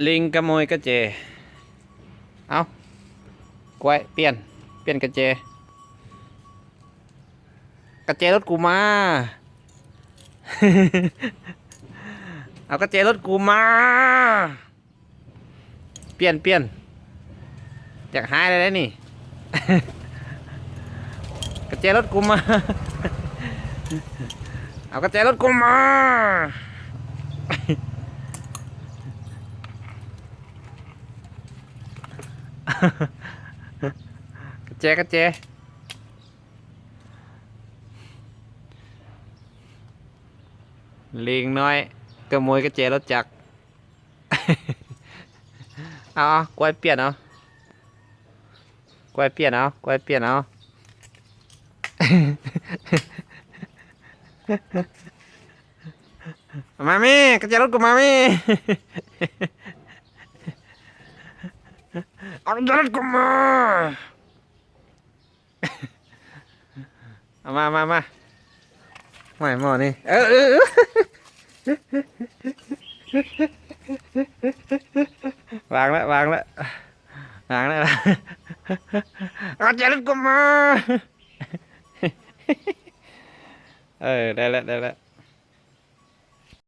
ລິງຂະໂມຍກະແຈ. ເອົ້າ ກວາຍ ປ່ຽນ ປ່ຽນກະແຈ. ກະແຈລົດກູມາ. ເອົາກະແຈລົດກູມາ. ປ່ຽນ ປ່ຽນ ຢາກຫາຍແລ້ວເດ້ນີ້. ກະແຈລົດກູມາ. ເອົາກະແຈລົດກູມາ. ກະແຈ ກະແຈ. ລິງນ້ອຍຂະໂມຍກະແຈລົດຈັກ. ເອົາ ເອົາ ກວາຍປ່ຽນເອົາ. ກວາຍປ່ຽນເອົາ. ກວາຍປ່ຽນເອົາ. ມາແມ່ ກະແຈລົດກູມາແມ່. ເອົາກະແຈລົດກູມາ. ເອົາມາ ມາ ມາ. ຫ້ອຍ ໝໍນີ້ ເອີ ເອີ ເອີ ວາງລະ ວາງລະ ວາງລະ. ເອົາກະແຈລົດກູມາ. ເອີ ໄດ້ລະ ໄດ້ລະ.